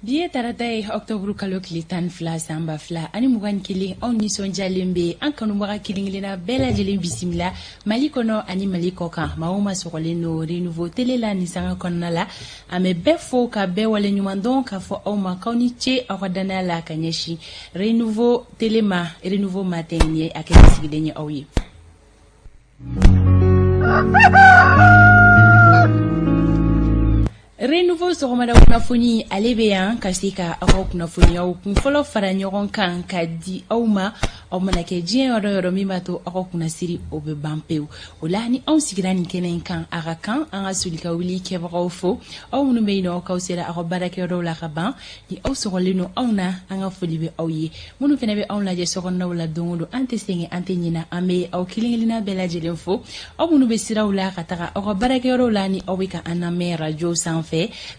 Bi ye tarata ye, ɔkutɔburu kalo tile 12 san 2021. Anw nisɔndiyalen bɛ an kanubaga kelen-kelenna bɛɛ lajɛlen bisimila Mali kɔnɔ ani Mali kɔ kan. Maa o maa sɔgɔlen don Renouveau télé la nin sanga kɔnɔna la, an bɛ bɛɛ fo ka bɛɛ wale ɲuman dɔn, k'a fɔ aw ma k'aw ni ce aw ka dannaya la ka ɲɛsin Renouveau télé ma. Renouveau matin ye a kɛnɛ sigilen ye aw ye. Renouveau sɔgɔmada kunnafoni, ale bɛ yan ka se ka aw ka kunnafoniyaw kunfɔlɔ fara ɲɔgɔn kan ka di aw ma, aw mana kɛ diɲɛ yɔrɔ yɔrɔ, min b'a to aw ka kunnasiri o bɛ ban pewu. O la, ni anw sigira nin kɛnɛ in kan, a ka kan an ka soli ka wuli kɛbagaw fo, aw minnu bɛ yen nɔ k'aw sera aw ka baarakɛyɔrɔw la ka ban, ni aw sɔgɔlen don anw na, an ka foli bɛ aw ye. Minnu fana bɛ anw lajɛ sokɔnɔnaw la don o don, an tɛ sɛgɛn, an tɛ ɲina, an bɛ aw kelen-kelenna bɛɛ lajɛlen fo. Aw minnu bɛ siraw la ka taga aw ka baarakɛyɔrɔw la, ni aw bɛ ka an lamɛn radio sanfɛ,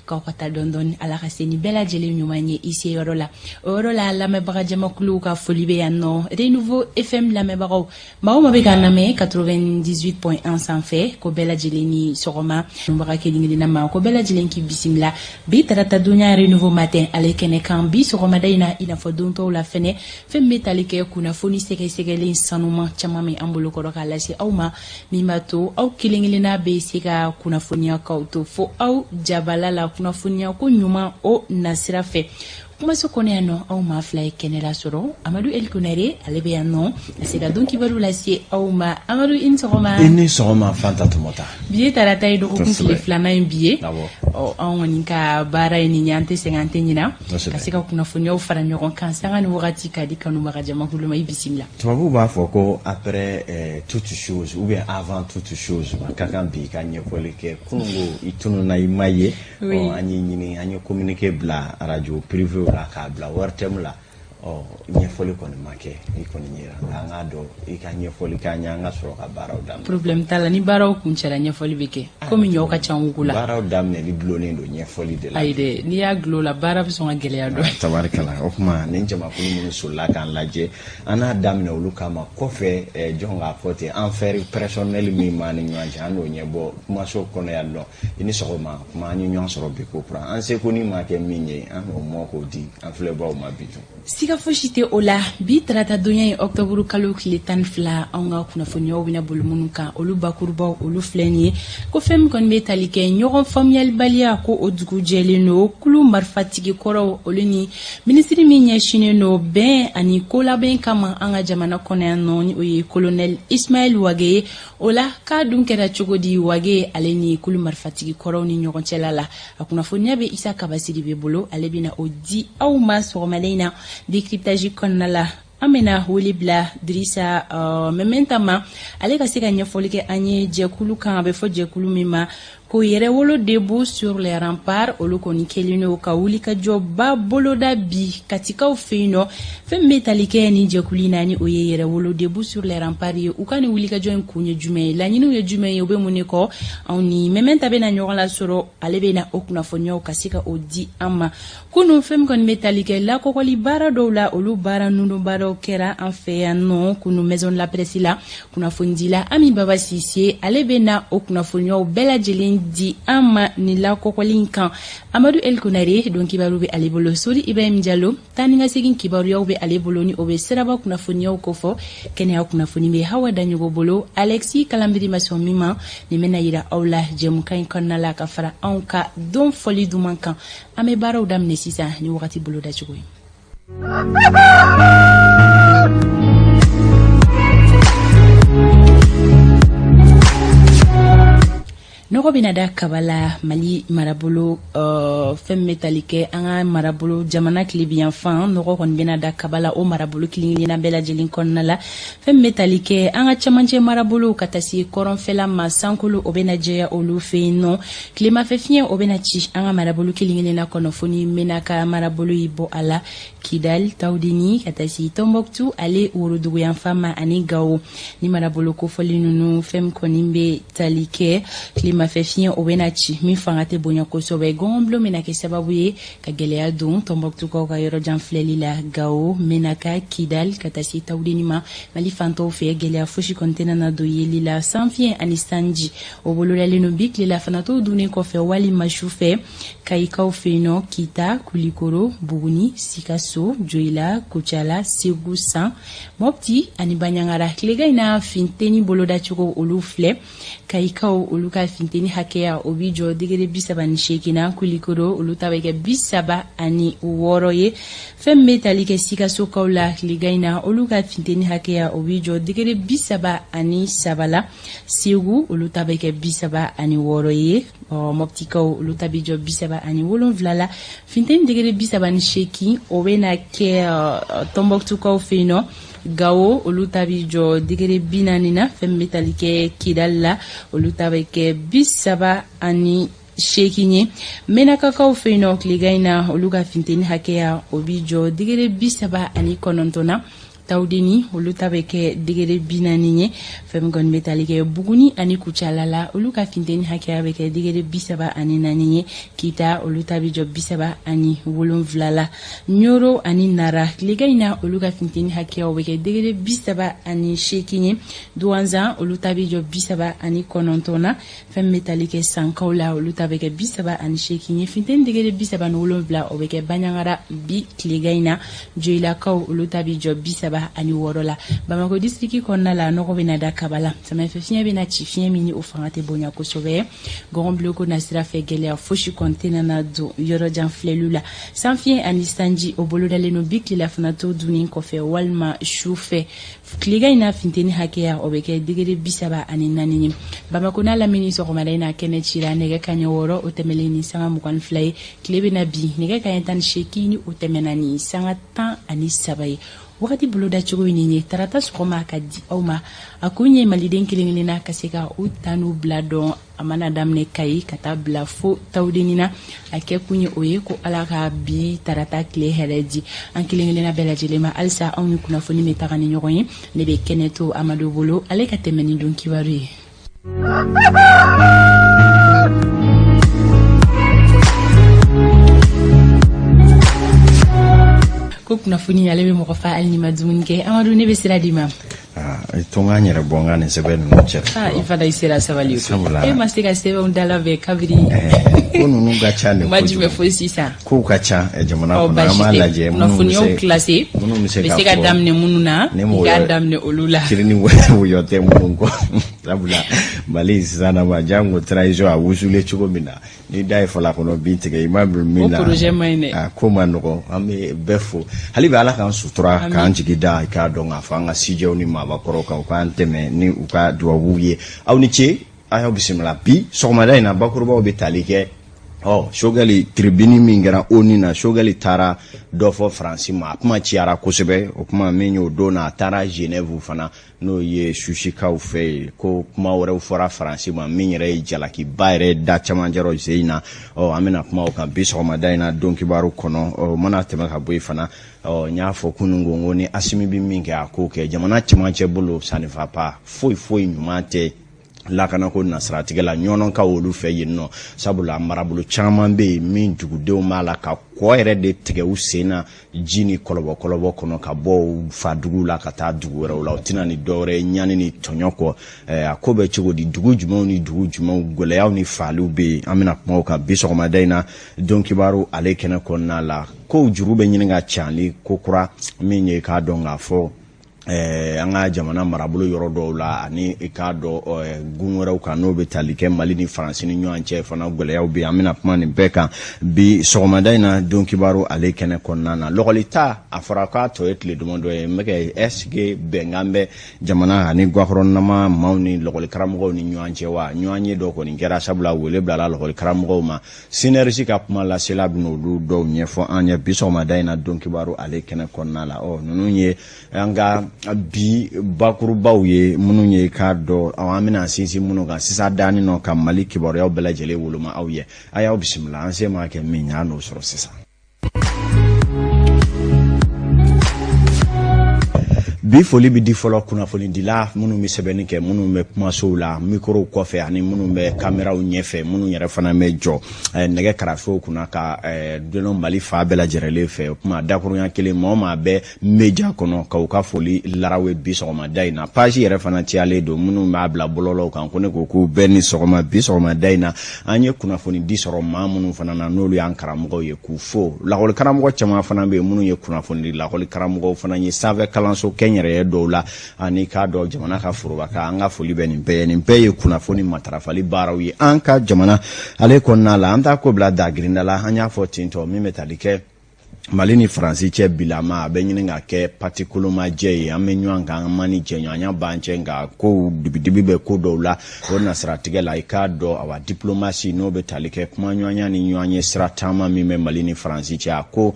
k'aw ka taa dɔɔni dɔɔni, Ala ka se ni bɛɛ lajɛlen ɲuman ye i se yɔrɔ la. O yɔrɔ la, lamɛnbaga jamakuluw ka foli bɛ yan nɔ. Renouveau FM lamɛnbagaw, maa o maa bɛ k'an lamɛn 98.1 sanfɛ, ko bɛɛ lajɛlen ni sɔgɔma. Baga kelen-kelenna ma, ko bɛɛ lajɛlen k'i bisimila bi tarata donya Renouveau matin ale kɛnɛ kan. Bi sɔgɔmada in na, i n'a fɔ don tɔw la fɛnɛ, fɛn min bɛ tali kɛ kunnafoni sɛgɛsɛgɛlen sanuman caman bɛ an bolo kɔrɔ k'a lase aw ma, min b'a to aw kelen-kelenna bɛ se ka kunnafoniya k'aw to fo aw jabala la, kunnafoniya ko ɲuman o nasira fɛ. Kumaso kɔnɔ yan nɔ, aw maa fila ye kɛnɛ lasɔrɔ. Amadu El Konare, ale bɛ yan nɔ ka se ka don kibaru lase aw ma. Amadu, i ni sɔgɔma. I ni sɔgɔma, Fanta Tumata. Bi ye tarata ye, dɔgɔkun tile filanan ye bi ye. Ɔ, anw kɔni ka baara ye nin ye, an tɛ sɛgɛn, an tɛ ɲina ka se ka kunnafoniyaw fara ɲɔgɔn kan sanga ni wagati ka di kanubaga jamakulu ma. I bisimila. Tubabuw b'a fɔ ko après toute chose ou bien avant toute chose, a ka kan bi ka ɲɛfɔli kɛ. Kununko i tununna, i ma ye. An y'i ɲini, an ye communiqué bila radio privé la, k'a bila ORTM la. Ɔ, ɲɛfɔli kɔni ma kɛ, i kɔni yera, nka an k'a dɔn, i ka ɲɛfɔli k'an ye, an ka sɔrɔ ka baaraw daminɛ. Problème t'a la, ni baaraw kuncɛra, ɲɛfɔli bɛ kɛ, komi ɲɔ ka ca wugu la. Baaraw daminɛli dulonnen don ɲɛfɔli de la. Ayi dɛ, n'i y'a dulon la, baara bɛ sɔn ka gɛlɛya dɔɔni. Tabarikala. O tuma, nin jamakulu minnu solila k'an lajɛ, an n'a daminɛ olu kama. Kɔfɛ, jɔn k'a fɔ ten, affaire personnelle min b'an ni ɲɔgɔn cɛ, an n'o ɲɛbɔ kumaso kɔnɔ yan nɔ. I ni sɔgɔma. Kuma, an ye ɲɔgɔn sɔrɔ bi ko kura, an seko ni ma kɛ min ye, an n'o mɔ k'o di an filɛbaw ma bi dun. Siga fosi tɛ o la. Bi tarata donya ye, ɔktɔburu kalo tile 12, anw ka kunnafoniyaw bɛna boli minnu kan, olu bakurubaw, olu filɛ nin ye. Ko fɛn min kɔni bɛ tali kɛ ɲɔgɔn faamuyalibaliya, ko o dugu jɛlen don kulu marifatigi kɔrɔw, olu ni minisiri min ɲɛsinnen don bɛn ani kolabɛn kama an ka jamana kɔnɔ yan nɔ, ni o ye kolonɛli Ismaël Wage ye. O la, k'a dun kɛra cogo di Wage ale ni kulu marifatigi kɔrɔw ni ɲɔgɔn cɛla la? A kunnafoniya bɛ Isa Kaba Sidibe bolo, ale bɛna o di aw ma sɔgɔmada in na. Décryptage kɔnɔna la, an bɛna wele bila Dirisa Mɛmɛnta ma, ale ka se ka ɲɛfɔli kɛ an ye jɛkulu kan, a bɛ fɔ jɛkulu min ma ko Yɛrɛwolo debout sur les remparts. Olu kɔni kɛlen don ka wulikajɔba boloda bi Katikaw fɛ yen nɔ. Fɛn min bɛ tali kɛ ni jɛkulu in na, ni o ye Yɛrɛwolo debout sur les remparts ye, u ka nin wulikajɔ in kun ye jumɛn ye, laɲiniw ye jumɛn ye, u bɛ mun de kɔ? Anw ni Mɛmɛnta bɛna ɲɔgɔn lasɔrɔ, ale bɛna o kunnafoniyaw ka se ka o di an ma. Kunun, fɛn min kɔni bɛ tali kɛ lakɔkɔli baara dɔw la, olu baara ninnu baaraw kɛra an fɛ yan nɔ kunun maison de la presse la. Kunnafonidila Ami Baba Sise, ale bɛ na o kunnafoniyaw bɛɛ lajɛlen di an ma nin lakɔkɔli in kan. Amadu El Konare, don kibaru bɛ ale bolo. Sori Ibrahim Jalo, taa ni ka segin kibaruyaw bɛ ale bolo, ni o bɛ siraba kunnafoniyaw kofɔ. Kɛnɛya kunnafoni bɛ Hawa Daɲogo bolo. Alexis Kalambiri ma sɔn min ma, nin bɛna yira aw la jɛmukan in kɔnɔna la, ka fara anw ka don fɔli duman kan. An bɛ baaraw daminɛ sisan ni wagati bolodacogo ye. Nɔgɔ bɛna da kaba la Mali marabolo, fɛn min bɛ tali kɛ an ka marabolo jamana tilebinyanfan, nɔgɔ kɔni bɛna da kaba la o marabolo kelen-kelenna bɛɛ lajɛlen kɔnɔna la. Fɛn min bɛ tali kɛ an ka camancɛ marabolo ka taa se kɔrɔnfɛla ma, sankolo o bɛna jɛya olu fɛ yen nɔ. Tilemafɛ fiɲɛ o bɛna ci an ka marabolo kelen-kelenna kɔnɔ, fo ni Menaka marabolo y'i bɔ a la, Kidal, Tawudeni, ka taa se Tɔnbɔkutu ale woroduguyanfan ma ani Gawo. Ni marabolo kofɔlen ninnu, fɛn min kɔni bɛ tali kɛ tilema tilemafɛ fiɲɛ o bɛna ci min fanga tɛ bonya kosɛbɛ. Gɔngɔnbulon bɛna kɛ sababu ye ka gɛlɛya don Tɔnbɔkutukaw ka yɔrɔ jan filɛli la Gawo, Menaka, Kidal ka taa se Tawudeni ma. Mali fantɔw fɛ, gɛlɛya fosi kɔni tɛna na don yeli la. Sanfiɲɛ ani sanji o bolodalen don bi tilelafanatɔw dunnen kɔfɛ walima su fɛ Kayikaw fɛ yen nɔ, Kita, Kulikoro, Buguni, Sikaso, Joyila, Kucala, Segu, San, Mɔpti ani Baɲangara. Tilegan in na finteni bolodacogo olu filɛ. Kayikaw olu ka finteni hakɛya o bi jɔ degere 38 na. Kulikoro olu ta bɛ kɛ 36 ye. Fɛn min bɛ tali kɛ Sikasokaw la tilegan in na, olu ka finteni hakɛya o bi jɔ degere 33 la. Segu olu ta bɛ kɛ 36 ye. Mɔptikaw olu ta bɛ jɔ 37 la. Finteni degere 38 o bɛna kɛ Tɔnbɔkutukaw fɛ yen nɔ. Gawo olu ta bɛ jɔ degere 40 na. Fɛn min bɛ tali kɛ Kidali la, olu ta bɛ kɛ 38 ye. Menakakaw fɛ yen nɔ tilegan in na, olu ka finteni hakɛya o bɛ jɔ degere 39 na. Tawudeni olu ta bɛ kɛ degere 40 ye. Fɛn min kɔni bɛ tali kɛ Buguni ani Kucala la, olu ka finteni hakɛya bɛ kɛ degere 34 ye. Kita olu ta bɛ jɔ 37 la. Ɲoro ani Nara tilegan in na, olu ka finteni hakɛyaw bɛ kɛ degere 38 ye. Duwanzan olu ta bɛ jɔ 39 na. Fɛn min bɛ tali kɛ Sankaw la, olu ta bɛ kɛ 38 ye. Funteni degere 37 o bɛ kɛ Baɲangara bi tilegan in na. Joyilakaw olu ta bɛ jɔ 36 la. Bamakɔ disiriki kɔnɔna la, nɔgɔ bɛna da kaba la. Samiyɛfɛ fiɲɛ bɛna ci, fiɲɛ min ni o fanga tɛ bonya kosɛbɛ. Gɔngɔnbiloko nasira fɛ, gɛlɛya fosi kɔni tɛna na don yɔrɔjan filɛliw la. Sanfiɲɛ ani sanji o bolodalen don bi tilelafanatɔ dunnen kɔfɛ walima su fɛ. Tilegan in na funteni hakɛya o bɛ kɛ degere 34 ye. Bamakɔ n'a lamini sɔgɔmada in na kɛnɛ cira nɛgɛ kaɲɛ 6 o tɛmɛlen ni sanga 22 ye. Tile bɛna bin nɛgɛ kaɲɛ 18 ni o tɛmɛna ni sanga 13 ye. Wagati bolodacogo ye nin ye tarata sɔgɔma ka di aw ma. A kun ye maliden kelen kelenna ka se ka u ta n'u bila dɔn. A mana daminɛ Kayi ka taa bila fo Tawudeni na, a kɛ kun ye o ye ko Ala ka bi tarata tile hɛrɛ di an kelen kelenna bɛɛ lajɛlen ma. Halisa anw ni kunnafoni bɛ taga ni ɲɔgɔn ye. Ne bɛ kɛnɛ to Amadu bolo, ale ka tɛmɛ ni don kibaru ye. Ko kunnafoni ale bɛ mɔgɔ fa hali n'i ma dumuni kɛ. Amadu, ne bɛ sira d'i ma. To n ka n yɛrɛ bɔ n ka nin sɛbɛn ninnu cɛ. I fana i sera sabali. Sabula e ma se ka sɛbɛnw dalabɛn kabiri. Ko ninnu ka ca de. Ma jumɛn fo sisan. Kow ka ca jamana kɔnɔ, an b'a lajɛ minnu bɛ se classé minnu bɛ se ka daminɛ minnu na, i k'a daminɛ olu la. Kiiri ni wɔyɔ tɛ minnu kɔ, sabula Mali sisan na ma jango transition a wusulen cogo min na, N'i da ye fala kɔnɔ bin tigɛ i ma bila min na, o projet man ɲi dɛ, a ko ma nɔgɔn. An bɛ bɛɛ fo hali bi, Ala k'an sutura, k'an jigi da i k'a dɔn k'a fɔ an ka sijɛw ni maabakɔrɔw kan, u k'an dɛmɛ ni u ka dubabuw ye. Aw ni ce, a y'aw bisimila bi sɔgɔmada in na. Bakurubaw bɛ tali kɛ ɔ Sogɛli tribune min kɛra ONU na. Sogɛli taara dɔ fɔ Faransi ma, a kuma ciyara kosɛbɛ. O kuma min y'o don na, a taara Genève fana, n'o ye Suisikaw fɛ yen, ko kuma wɛrɛw fɔra Faransi ma min yɛrɛ ye jalakiba yɛrɛ da camancɛ rɔ sen in na. Ɔ an bɛna kuma o kan bi sɔgɔmada in na don kibaru kɔnɔ. Ɔ mana tɛmɛ ka bɔ yen fana, ɔ n y'a fɔ kunun ko ni Asimi bɛ min kɛ, a k'o kɛ. Jamana camancɛ bolo, ça ne va pas, foyi foyi ɲuman tɛ lakanako nasiratigɛ la ɲɔnɔnkaw olu fɛ yen nɔ, sabula marabolo caman bɛ yen min dugudenw b'a la ka kɔ yɛrɛ de tigɛ u sen na ji ni kɔlɔbɔkɔlɔbɔ kɔnɔ ka bɔ u fa dugu la ka taa dugu wɛrɛw la. O tɛna ni dɔwɛrɛ ye ɲani ni tɔɲɔ kɔ. A ko bɛ cogo di? Dugu jumɛnw ni dugu jumɛnw gɛlɛyaw ni faaliw bɛ yen? An bɛna kuma o kan bi sɔgɔmada in na don kibaru ale kɛnɛ kɔnɔna la. Kow juru bɛ ɲini ka cani ko kura min ye k'a dɔn k'a fɔ an ka jamana marabolo yɔrɔ dɔw la ani i k'a dɔn gun wɛrɛw kan, n'o bɛ tali kɛ Mali ni Faransi ni ɲɔgɔn cɛ fana, gɛlɛyaw bɛ yen. An bɛna kuma nin bɛɛ kan bi sɔgɔmada in na don kibaru ale kɛnɛ kɔnɔna na. Lɔgɔlita, a fɔra k'a tɔ ye tile damadɔ ye. N bɛ kɛ est ce que bɛnkan bɛ jamana ani gakɔrɔnama maaw ni lɔgɔli karamɔgɔw ni ɲɔgɔn cɛ wa? Ɲɔgɔn ye dɔ kɔni kɛra, sabula wele bilala lɔgɔli karamɔgɔw ma. Synergie ka kuma lasela bɛna olu dɔw ɲɛfɔ an ye bi sɔgɔmada in na don kibaru ale kɛnɛ kɔnɔna la. Ɔ ninnu ye an ka bi bakurubaw ye minnu ye k'a dɔn an bɛna sinsin minnu kan sisan danni nɔ ka Mali kibaruyaw bɛɛ lajɛlen woloma aw ye. A y'aw bisimila, an se maa kɛ min ye, an n'o sɔrɔ sisan. Bi foli bɛ di fɔlɔ kunnafonidila minnu bɛ sɛbɛnni kɛ, minnu bɛ kumasow la mikorow kɔfɛ, ani minnu bɛ kameraw ɲɛfɛ, minnu yɛrɛ fana bɛ jɔ nɛgɛ karafew kunna ka dɔn Mali fan bɛɛ lajɛrɛlen fɛ. O kuma dakurunya kelen, maa o maa bɛ media kɔnɔ, k'u ka foli larawe bi sɔgɔmada in na. Page yɛrɛ fana cayalen don, minnu b'a bila bɔlɔlɔw kan, ko ne ko k'u bɛɛ ni sɔgɔma bi sɔgɔmada in na. An ye kunnafonidi sɔrɔ maa minnu fana na, n'olu y'an karamɔgɔw ye, k'u fo. Lakɔli karamɔgɔ caman fana bɛ yen minnu ye kunnafonidi lakɔli karamɔgɔw fana ye sanfɛ kalanso kɛnyɛrɛye dɔw la, ani k'a dɔn jamana ka foroba kan. An ka foli bɛ nin bɛɛ ye. Nin bɛɛ ye kunnafoni matarafali baaraw ye an ka jamana ale kɔnɔna la. An t'a ko bila dagirinda la. An y'a fɔ tentɔ, min bɛ tali kɛ Mali ni Faransi cɛ bilama, a bɛ ɲini ka kɛ pati kolomajɛ ye. An bɛ ɲɔgɔn kan, an man ni jɛɲɔgɔnya b'an cɛ, nka kow dibidibi bɛ ko dɔw la. O nasiratigɛ la, i k'a dɔn, awa, diplomasi, n'o bɛ tali kɛ kumaɲɔgɔnya ni ɲɔgɔn ye sira taama min bɛ Mali ni Faransi cɛ, a ko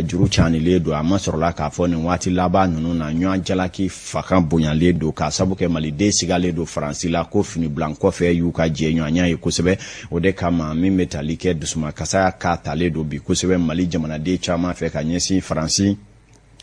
juru canilen don. A ma sɔrɔla k'a fɔ nin waati laban ninnu na, ɲɔgɔn jalaki fanga bonyalen don, k'a sabu kɛ Maliden sigalen don Faransi la ko fini bilan kɔfɛ y'u ka jɛɲɔgɔnya ye kosɛbɛ. O de kama, min bɛ tali kɛ dusumakasa k'a talen don bi kosɛbɛ Mali jamanaden caman fɛ ka ɲɛsin Faransi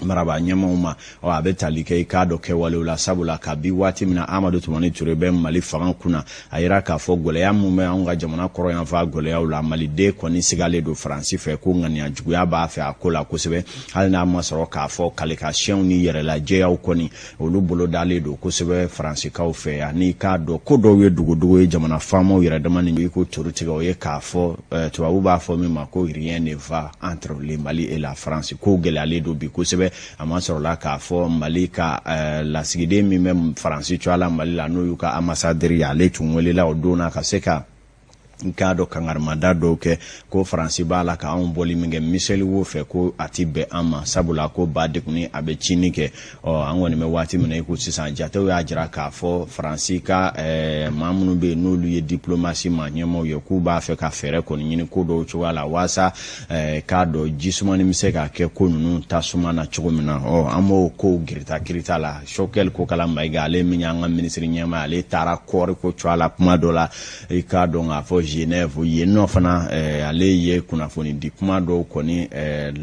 marabaa ɲɛmaw ma. Ɔ, a bɛ tali kɛ, i k'a dɔn, kɛwalew la, sabula kabi waati min na Amadu Tumani Ture bɛ Mali fanga kunna, a yira k'a fɔ gɛlɛya min bɛ anw ka jamana kɔrɔyanfan gɛlɛyaw la, Maliden kɔni sigalen don Faransi fɛ ko ŋaniya juguya b'a fɛ a ko la kosɛbɛ, hali n'a ma sɔrɔ k'a fɔ kalekasiyɛnw ni yɛrɛlajɛyaw kɔni, olu bolo dalen don kosɛbɛ Faransikaw fɛ. Ani k'a dɔn ko dɔw ye dogodogo ye jamana faamaw yɛrɛ dama ni i ko toru tigɛ, o ye k'a fɔ tubabu b'a fɔ min ma ko rien ne va entre le Mali et la France. Ko gɛlɛyalen don bi kosɛbɛ. A ma sɔrɔla k'a fɔ Mali ka lasigiden min bɛ Faransi cogoya la Mali la, n'o y'u ka ambassadeur ye, ale tun welela o don na ka se ka n k'a dɔn kangarimada dɔw kɛ ko Faransi b'a la ka anw bɔli min kɛ miseli wo fɛ, ko a ti bɛn an ma, sabula ko ba degunni a bɛ tiɲɛni kɛ. Ɔ, an kɔni bɛ waati min na i ko sisan, jatew y'a jira k'a fɔ Faransi ka maa minnu bɛ yen n'olu ye diplomasi maa ɲɛmaaw ye, k'u b'a fɛ ka fɛɛrɛ kɔni ɲini ko dɔw cogoya la waasa k'a dɔn jisumani bɛ se ka kɛ ko ninnu tasuma na cogo min na. Ɔ, an b'o kow girita kirita la. Choguel Kokalla Maïga, ale min y'an ka minisiri ɲɛmaa, ale taara kɔɔri ko cogoya la kuma dɔ la, i k'a dɔn k'a fɔ Genève yen nɔ fana, ale ye kunnafoni di kuma dɔw kɔni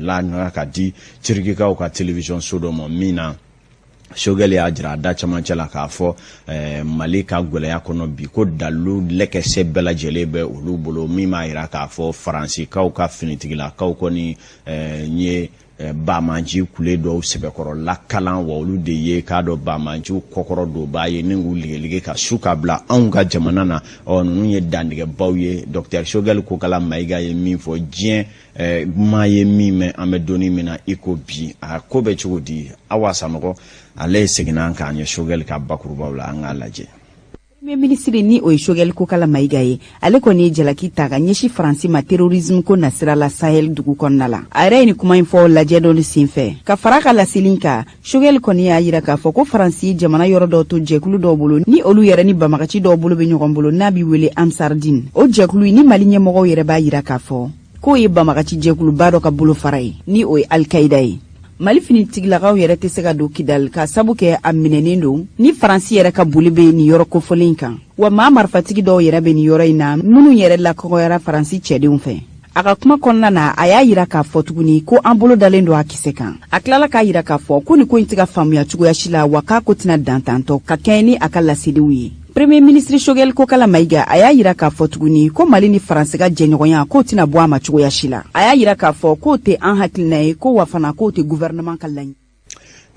la ka di Turikikaw ka télévision so dɔ ma, min na Choguel y'a jira a da camancɛ la k'a fɔ Mali ka gɛlɛya kɔnɔ bi, ko dalilu lɛkɛsɛ bɛɛ lajɛlen bɛ olu bolo, min b'a jira k'a fɔ Faransi-kaw ka finitigilakaw kɔni ye bamanci kule dɔw sɛbɛkɔrɔ lakalan, wa olu de ye k'a dɔn bamanciw kɔkɔrɔ donbaa ye ni k'u ligelige ka su ka bila anw ka jamana na. Ɔ, ninnu ye dantigɛbaw ye. Docteur Choguel Kokalla Maïga ye min fɔ, diɲɛ maa ye min mɛn, an bɛ donni min na i ko bi, a ko bɛ cogo di? Awa Sanɔgɔ, ale seginna k'an ye Choguel ka bakurubaw la, an k'a lajɛ. Premier ministre, ni o ye Choguel Kokalla Maïga ye, ale kɔni ye jalaki ta ka ɲɛsin Faransi ma terrorisme ko nasira la Sahel dugu kɔnɔna la. A yɛrɛ ye nin kuma in fɔ lajɛ dɔ sen fɛ. Ka fara ka laseli kan, Choguel kɔni y'a yira k'a fɔ ko Faransi ye jamana yɔrɔ dɔw to jɛkulu dɔw bolo, ni olu yɛrɛ ni bamagaci dɔw bolo bɛ ɲɔgɔn bolo, n'a b'i wele Ansardine. O jɛkulu ni Mali ɲɛmɔgɔw yɛrɛ b'a yira k'a fɔ k'o ye bamagaci jɛkuluba dɔ ka bolofara ye, ni o ye Alkaïda ye. Mali finitigilakaw yɛrɛ tɛ se ka don Kidali ka sabu kɛ a minɛnen don, ni Faransi yɛrɛ ka boli bɛ nin yɔrɔ kofɔlen kan, wa maa marifatigi dɔw yɛrɛ bɛ nin yɔrɔ in na, minnu yɛrɛ lakɔgɔyara Faransi cɛdenw fɛ. A ka kuma kɔnɔna na, a y'a yira k'a fɔ tuguni ko an bolo dalen don a kisɛ kan. A tilala k'a yira k'a fɔ ko nin ko in tɛ ka faamuya cogoya si la, wa k'a ko tɛna dan tantɔ ka kɛɲɛ ni a ka laseliw ye. Premier ministre Choguel Kokalla Maïga, a y'a yira k'a fɔ tuguni ko Mali ni Faransi ka jɛɲɔgɔnya, k'o tɛna bɔ a ma cogoya si la. A y'a yira k'a fɔ k'o tɛ an hakilina ye, ko wa fana k'o tɛ gouvernement ka laɲini.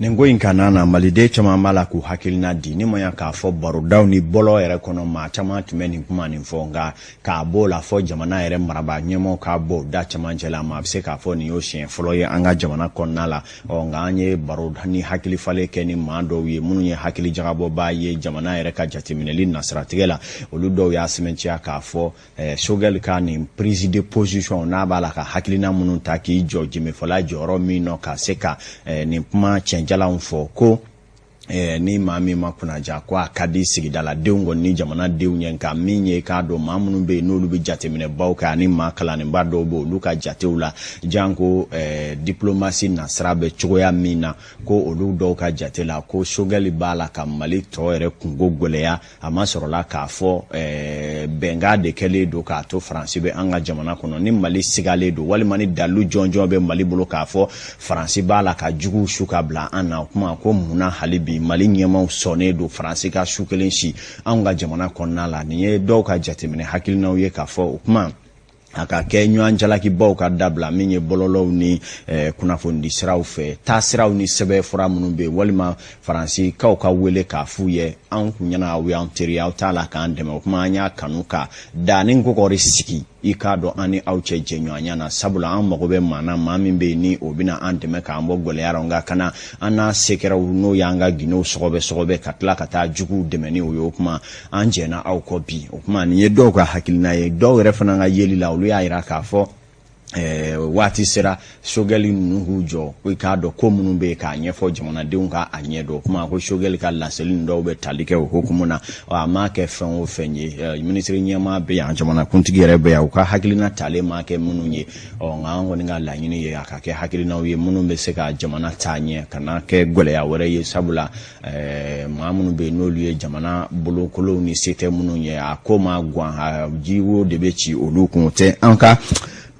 Nin ko in kana na, Maliden caman b'a la k'u hakilina di. Ni ma ya k'a fɔ barodaw ni bɔlɔ yɛrɛ kɔnɔ, maa caman tun bɛ nin kuma nin fɔ, nka k'a b'o la fɔ jamana yɛrɛ marabaa ɲɛmaaw k'a bɔ da camancɛ la, maa bɛ se k'a fɔ nin y'o siɲɛ fɔlɔ ye an ka jamana kɔnɔna la. Ɔ, nka an ye baro ni hakili falen kɛ ni maa dɔw ye minnu ye hakili jagabɔbaa ye jamana yɛrɛ ka jateminɛli nasiratigɛ la, olu dɔw y'a sɛmɛntiya k'a fɔ Choguel ka nin prise de position n'a b'a la ka hakilina minnu ta k'i jɔ jemefɔla jɔyɔrɔ min nɔ ka se ka nin kuma cɛnjalanw fɔ ko Ni maa min ma kunnaja ko a ka di sigidaladenw kɔni ni jamanadenw ye, nka min ye k'a dɔn maa minnu bɛ yen n'olu bɛ jateminɛbaw kɛ ani maa kalannenba dɔw bɛ olu ka jatew la, janko diplomasi nasira bɛ cogoya min na, ko olu dɔw ka jate la ko Choguel b'a la ka Mali tɔ yɛrɛ kunko gɛlɛya. A ma sɔrɔla k'a fɔ bɛnkan de kɛlen don k'a to Faransi bɛ an ka jamana kɔnɔ. Ni Mali sigalen don walima ni dalilu jɔnjɔn bɛ Mali bolo k'a fɔ Faransi b'a la ka juguw su ka bila an na, o kuma ko munna hali bi Mali ɲɛmaaw sɔnnen don Faransi ka su kelen si anw ka jamana kɔnɔna la? Nin ye dɔw ka jateminɛ hakilinaw ye k'a fɔ o kuma a ka kɛ ɲɔgɔn jalakibaw ka dabila, min ye bɔlɔlɔw ni kunnafonidi siraw fɛ, taasiraw ni sɛbɛn fura minnu bɛ yen, walima Faransikaw ka wele k'a f'u ye: anw kun ɲɛna aw y'an teri, aw t'a la k'an dɛmɛ, o kuma an y'a kanu ka da ni kɔkɔri sigi i k'a dɔn an ni aw cɛ jɛɲɔgɔnya na, sabula an mago bɛ maa na, maa min bɛ yen ni o bɛna an dɛmɛ k'an bɔ gɛlɛya la. Nka kana an n'a sekɛrɛw n'o y'an ka gindow sɔgɔbɛ sɔgɔbɛ ka tila ka taa juguw dɛmɛ ni o ye, o kuma an jɛnna aw kɔ bi. O kuma nin ye dɔw ka hakilina ye. Dɔw yɛrɛ fana ka yeli la, olu y'a yira k'a fɔ waati sera Choguel ninnu k'u jɔ i k'a dɔn ko minnu bɛ yen k'a ɲɛfɔ jamanadenw ka a ɲɛ dɔn. O kuma ko Choguel ka laseli nin dɔw bɛ tali kɛ o hukumu na. A m'a kɛ fɛn o fɛn ye, minisiri ɲɛmaa bɛ yan, jamanakuntigi yɛrɛ bɛ yan, u ka hakilina talen m'a kɛ minnu ye. Ɔ nka an kɔni ka laɲini ye a ka kɛ hakilinaw ye minnu bɛ se ka jamana taa ɲɛ, ka na kɛ gɛlɛya wɛrɛ ye, sabula maa minnu bɛ yen n'olu ye jamana bolokolow ni se tɛ minnu ye, a ko ma gan, a jiwo de bɛ ci olu kun, tɛ an ka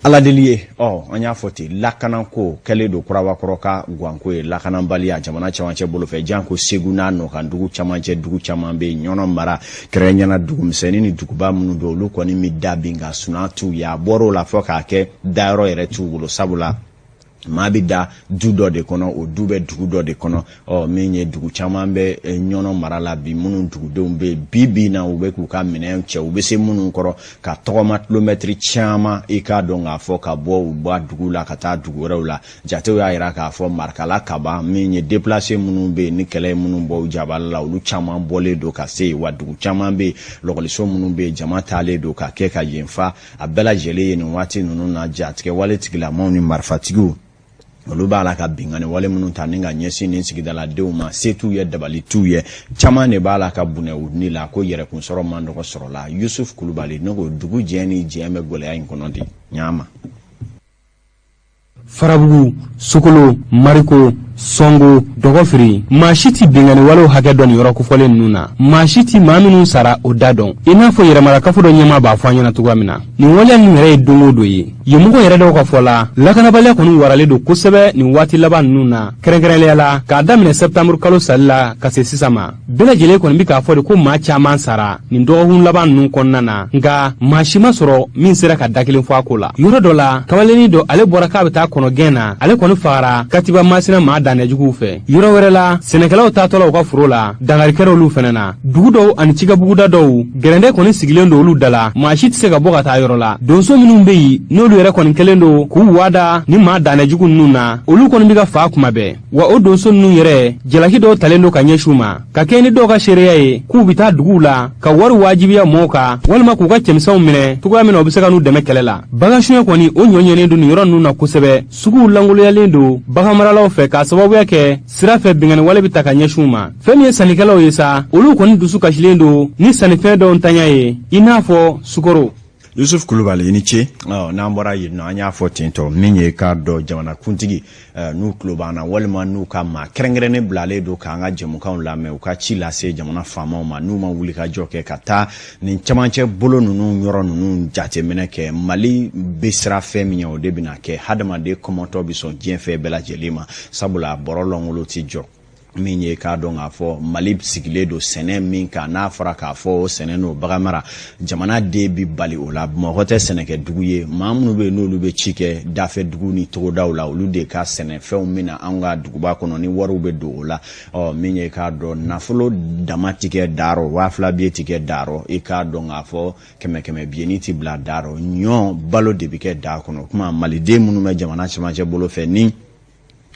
Ala deli ye. Ɔ an y'a fɔ ten, lakanako kɛlen don kurabakɔrɔ ka ganko ye, lakanabaliya jamana camancɛ bolo fɛ, janko Segu n'a nɔkan dugu camancɛ dugu caman bɛ yen, Ɲɔnɔ mara kɛrɛnkɛrɛnnenya, dugumisɛnnin ni duguba minnu don, olu kɔni bɛ da bin ka sunaa t'u ye. A bɔr'o la fɔ k'a kɛ dayɔrɔ yɛrɛ t'u bolo, sabula maa bɛ da du dɔ de kɔnɔ, o du bɛ dugu dɔ de kɔnɔ. Ɔ min ye dugu caman bɛ Ɲɔnɔ mara la bi, minnu dugudenw bɛ bi bi na, u bɛ k'u ka minɛn cɛ, u bɛ se minnu kɔrɔ ka tɔgɔma kilomɛtiri caman i k'a dɔn k'a fɔ ka bɔ u ba dugu la ka taa dugu wɛrɛw la. Jatew y'a jira k'a fɔ Marikala kaban, min ye déplacé minnu bɛ yen ni kɛlɛ ye minnu bɔ u jabala la, olu caman bɔlen don ka se yen. Wa dugu caman bɛ yen, lɔgɔliso minnu bɛ yen, jama taalen don ka kɛ ka yen fa. A bɛɛ lajɛlen ye nin waati ninnu na, jatigɛ wale tigilamaw ni marifatigiw, olu b'a la ka binkanni wale minnu ta ni ka ɲɛsin nin sigidaladenw ma, se t'u ye, dabali t'u ye, caman de b'a la ka bunɛ u ni la ko yɛrɛkun sɔrɔ man dɔgɔ sɔrɔ la. Yusuf Kulubali, ne ko dugu jɛ ni jɛ bɛ gɛlɛya in kɔnɔ de ɲama. Farabugu, Sokolo, Mariko, Sɔngo, Dɔgɔfiri, maa si ti binkanni walew hakɛ dɔn nin yɔrɔ kofɔlen ninnu na. Maa si ti maa minnu sara o da dɔn, i n'a fɔ yɛrɛmarakafo dɔ ɲɛmaa b'a fɔ an ɲɛna cogoya min na. Nin waleya ninnu yɛrɛ ye don o don ye yen mɔgɔw yɛrɛ dɔw ka fɔ la. Lakanabaliya kɔni waralen don kosɛbɛ nin waati laban ninnu na, kɛrɛnkɛrɛnnenya la k'a daminɛ sɛptanburu kalo sali la ka se sisan ma. Bɛɛ lajɛlen kɔni bɛ k'a fɔ de ko maa caman sara nin dɔgɔkun laban ninnu kɔnɔna na, nka maa si ma sɔrɔ min sera ka da kelen fɔ a ko la. Yɔrɔ dɔ la, kamalennin dɔ, ale bɔra k'a bɛ taa kɔnɔgɛn na, ale kɔni fagara Katiba Masina maa danɛjuguw fɛ. Yɔrɔ wɛrɛ la, sɛnɛkɛlaw taatɔla u ka foro la, dankari kɛra olu fɛnɛ na. Dugu dɔw ani cikabuguda dɔw, gɛrɛndɛ kɔni sigilen don olu da la, maa si tɛ se ka bɔ ka taa yɔrɔ la. Donso minnu bɛ yen n'olu yɛrɛ kɔni kɛlen don k'u wada ni maa danɛjugu ninnu na, olu kɔni bɛ ka faa kuma bɛɛ. Wa o donso ninnu yɛrɛ, jalaki dɔw talen don ka ɲɛsin u ma, ka kɛɲɛ ni dɔw ka seereya ye k'u bɛ taa duguw la ka wari wajibiya mɔɔw kan, walima k'u ka cɛmisɛnw minɛ cogoya min na u bɛ se ka n'u dɛmɛ kɛlɛ la. Bagansuɲɛ kɔni, o ɲɔ ɲɛnen don nin yɔrɔ ninnu na kosɛbɛ. Suguw lankoloyalen don baganmaralaw fɛ k'a sababuya kɛ sira fɛ binkanni wale bɛ ta ka ɲɛsin u ma. Fɛn min ye sannikɛlaw ye sa, olu kɔni dusu kasilen don ni sannifɛn dɔw ntanya ye, i n'a fɔ sukaro. Yusuf Kulubali, i ni ce. N'an bɔra yen nɔ, an y'a fɔ ten tɔ, min ye k'a dɔn jamanakuntigi n'u tulo b'an na walima n'u ka maa kɛrɛnkɛrɛnnen bilalen don k'an ka jɛmukanw lamɛn, u ka ci lase jamana faamaw ma, n'u ma wuli ka jɔ kɛ ka taa nin camancɛ bolo ninnu yɔrɔ ninnu jateminɛ kɛ, Mali bɛ siran fɛn min ɲɛ, o de bɛna kɛ. Hadamaden kɔmɔtɔ bɛ sɔn diɲɛ fɛn bɛɛ lajɛlen ma, sabula bɔrɔ lɔngolo tɛ jɔ. Min ye k'a dɔn k'a fɔ Mali sigilen don sɛnɛ min kan, n'a fɔra k'a fɔ o sɛnɛ n'o bagan mara, jamana den bi bali o la. Bamakɔ tɛ sɛnɛkɛ dugu ye. Maa minnu bɛ yen n'olu bɛ ci kɛ dafɛ dugu ni togodaw la, olu de ka sɛnɛfɛnw bɛ na anw ka duguba kɔnɔ ni wariw bɛ don o la. Ɔ min ye k'a dɔn nafolo dama ti kɛ darɔ, 2000 biye ti kɛ darɔ, i k'a dɔn k'a fɔ kɛmɛ kɛmɛ biyeni ti bila darɔ, ɲɔ balo de bɛ kɛ da kɔnɔ. O kuma maliden minnu bɛ jamana cɛmancɛ bolo fɛ ni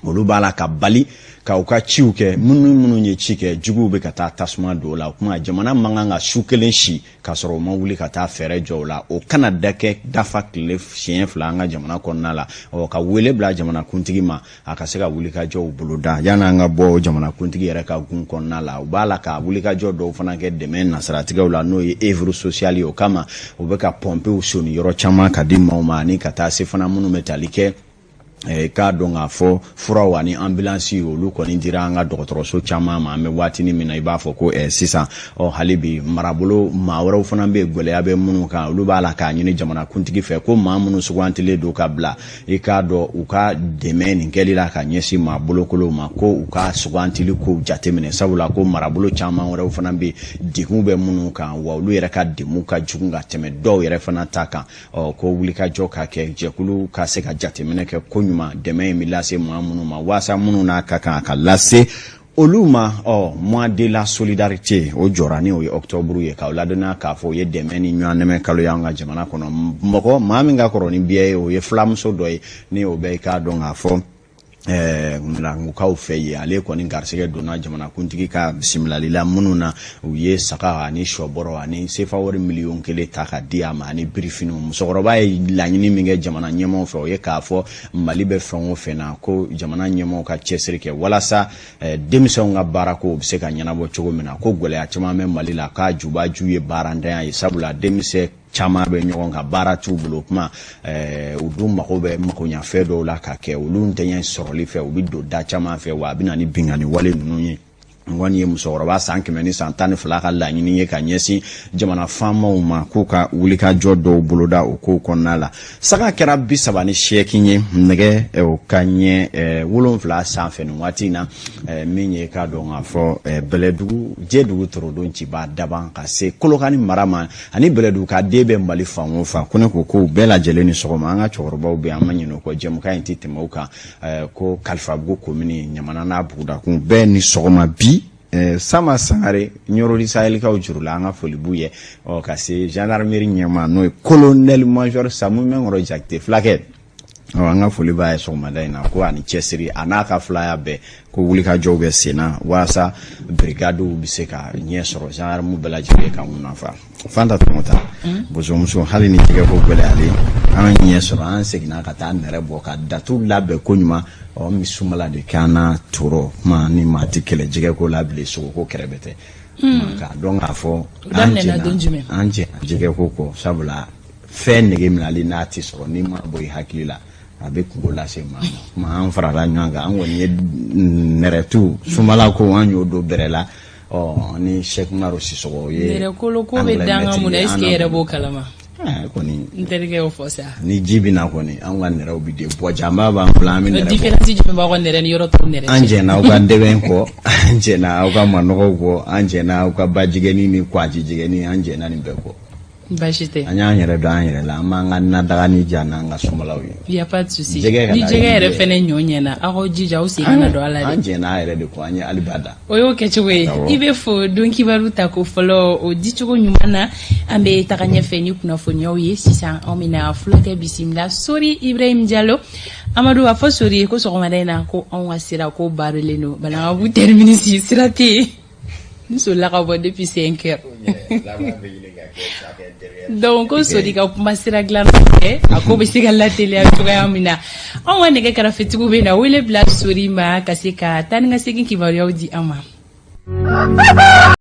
Olu b'a la ka bali ka u ka ciw kɛ. Minnu ye ci kɛ, juguw bɛ ka taa tasuma don o la. O kuma, jamana man kan ka su kelen si k'a sɔrɔ u ma wuli ka taa fɛɛrɛ jɔ o la. O kana da kɛ dafa tile siɲɛ 2 an ka jamana kɔnɔna la. Ɔ, ka wele bila jamanakuntigi ma, a ka se ka wulikajɔw boloda. Yanni an ka bɔ jamanakuntigi yɛrɛ ka gun kɔnɔna la, u b'a la ka wulikajɔ dɔw fana kɛ dɛmɛ nasiratigɛw la, n'o ye œuvre sociale ye. O kama, u bɛ ka pɔnpew soni yɔrɔ caman ka di maaw ma, ani ka taa se fana minnu bɛ tali kɛ k'a dɔn k'a fɔ furaw ani ambulance, olu kɔni dira an ka dɔgɔtɔrɔso caman ma an bɛ waatinin min na i b'a fɔ ko sisan. Ɔ, hali bi marabolo maa wɛrɛw fana bɛ yen, gɛlɛya bɛ minnu kan, olu b'a la k'a ɲini jamanakuntigi fɛ ko maa minnu sugantilen don ka bila, i k'a dɔn, u ka dɛmɛ nin kɛli la ka ɲɛsin maa bolokolow ma, ko u ka sugantili kow jateminɛ, sabula ko marabolo caman wɛrɛw fana bɛ yen, degun bɛ minnu kan, wa olu yɛrɛ ka degun ka jugu ka tɛmɛ dɔw yɛrɛ fana ta kan. Ɔ, ko wulikajɔ ka kɛ, jɛkulu ka se ka jateminɛ kɛ ko ɲuman, dɛmɛ in bɛ lase maa minnu ma, waasa minnu n'a ka kan a ka lase olu ma. Ɔ, mois de la solidarité, o jɔra ni o ye octobre ye, k'aw ladɔnniya k'a fɔ o ye dɛmɛ ni ɲɔgɔn dɛmɛ kalo ye an ka jamana kɔnɔ. Mɔgɔ maa min ka kɔrɔ ni bɛɛ ye, o ye filamuso dɔ ye, ni o bɛ i k'a dɔn k'a fɔ Langukaw fɛ yen. Ale kɔni garisɛgɛ donna jamanakuntigi ka bisimilali la minnu na, u ye saga ani sɔbɔrɔ ani sefa wari miliyɔn 1 ta ka di a ma, ani birifiniw. Musokɔrɔba ye laɲini min kɛ jamana ɲɛmaaw fɛ, o ye k'a fɔ Mali bɛ fɛn o fɛn na, ko jamana ɲɛmaaw ka cɛsiri kɛ walasa denmisɛnw ka baarako bɛ se ka ɲɛnabɔ cogo min na, ko gɛlɛya caman bɛ Mali la, k'a jubaju ye baarantanya ye, sabula denmisɛn caman bɛ ɲɔgɔn kan, baara t'u bolo. Kuma u dun mago bɛ magoɲafɛn dɔw la ka kɛ, olu ntɛɲɛ sɔrɔli fɛ, u bɛ don da caman fɛ, wa a bɛ na ni binkanni wale ninnu ye. N kɔni ye musokɔrɔba san 112 ka laɲini ye ka ɲɛsin jamana faamaw ma, k'u ka wulikajɔ dɔw boloda o kow kɔnɔna la. Saga kɛra 38 ye nɛgɛ o ka ɲɛ 7 sanfɛ nin waati in na. Min ye k'a dɔn k'a fɔ Bɛlɛdugu Jɛdugu Torodo Ciba Daban ka se Kolokani mara ma, ani Bɛlɛdugu ka den bɛ Mali fan o fan, ko ne ko k'u bɛɛ lajɛlen ni sɔgɔma. An ka cɛkɔrɔbaw bɛ, an ma ɲinɛ o kɔ, jɛmukan in tɛ tɛmɛ o kan. Ko Kalifabugu komini Ɲamana n'a bugudakun bɛɛ ni sɔgɔma bi. Sama Sangare, Ɲɔrɔ Sahɛlikaw juru la, an ka foli b'u ye. Ɔ, ka se gendarmerie ɲɛmaa, n'o ye colonel major Samu Mɛnkɔrɔ Jakite fulakɛ, ɔ, an ka foli b'a ye sɔgɔmada in na, ko ani cɛsiri a n'a ka filaya bɛɛ, ko wulikajɔw bɛ sen na walasa brigadew bɛ se ka ɲɛ sɔrɔ, gendarme bɛɛ lajɛlen ka nafa. Fanta Tɔmɔta, bosomuso, hali ni jɛgɛ ko gɛlɛyalen, an ɲɛ sɔrɔ, an seginna ka taa nɛrɛ bɔ ka datu labɛn ko ɲuman. Ɔ, n bɛ sumala de k'an na toro kuma ni maa tɛ kɛlɛ jɛgɛ ko la bilen, sogoko kɛrɛbɛ tɛ, k'a dɔn k'a fɔ an jɛna, an jɛna jɛgɛ ko kɔ, sabula fɛn nege minɛli n'a tɛ sɔrɔ, n'i ma bɔ i hakili la, a bɛ kungo lase maa ma. Kuma an farala ɲɔgɔn kan, an kɔni ye nɛrɛtu sumala ko an y'o don bɛrɛ la. Ɔ, ni Sɛki Umaru Sisɔgɔ ye. Nɛrɛkolo ko bɛ danga mun na? Est ce que e yɛrɛ b'o kalama? Kɔni. N terikɛ y'o fɔ sa. Ni ji bɛ na kɔni, an ka nɛrɛw bɛ den bɔ, janba b'an bolo, an bɛ nɛrɛ bɔ. Différence jumɛn b'aw ka nɛrɛ ni yɔrɔ tɔw nɛrɛ cɛ? An jɛnna aw ka dɛbɛn kɔ, an jɛnna aw ka manɔgɔw kɔ, an jɛnna aw ka bajigɛni ni kwajijɛgɛni, an jɛnna nin bɛɛ kɔ. Baasi tɛ. An y'an yɛrɛ dɔn an yɛrɛ la, an b'an ka nadaga ni ja n'an ka sumalaw ye. Y a pas de souci. Ni jɛgɛ yɛrɛ fɛnɛ ɲɔ ɲɛna, aw k'aw jija aw sen kana don a la dɛ. An jɛnna a yɛrɛ de kɔ, an ye aliba da. O y'o kɛcogo ye. I bɛ fo don kibaru ta ko fɔlɔ o dicogo ɲuman na. An bɛ taga ɲɛfɛ ni kunnafoniyaw ye sisan. Anw bɛna fulakɛ bisimila, Sori Ibrahim Jalo Amadu. A fɔ Sori ye ko sɔgɔmada in na, ko anw ka sira ko baarelen don Banankabugu terminus, sira tɛ yen. N solila ka bɔ depuis 5 heures. Donc ko Sori ka kuma sira dilan fɛ, a ko bɛ se ka lateliya cogoya min na. Anw ka nɛgɛ karafetigiw bɛ na wele bila Sori ma ka se ka taa ni ka segin kibaruyaw di an ma.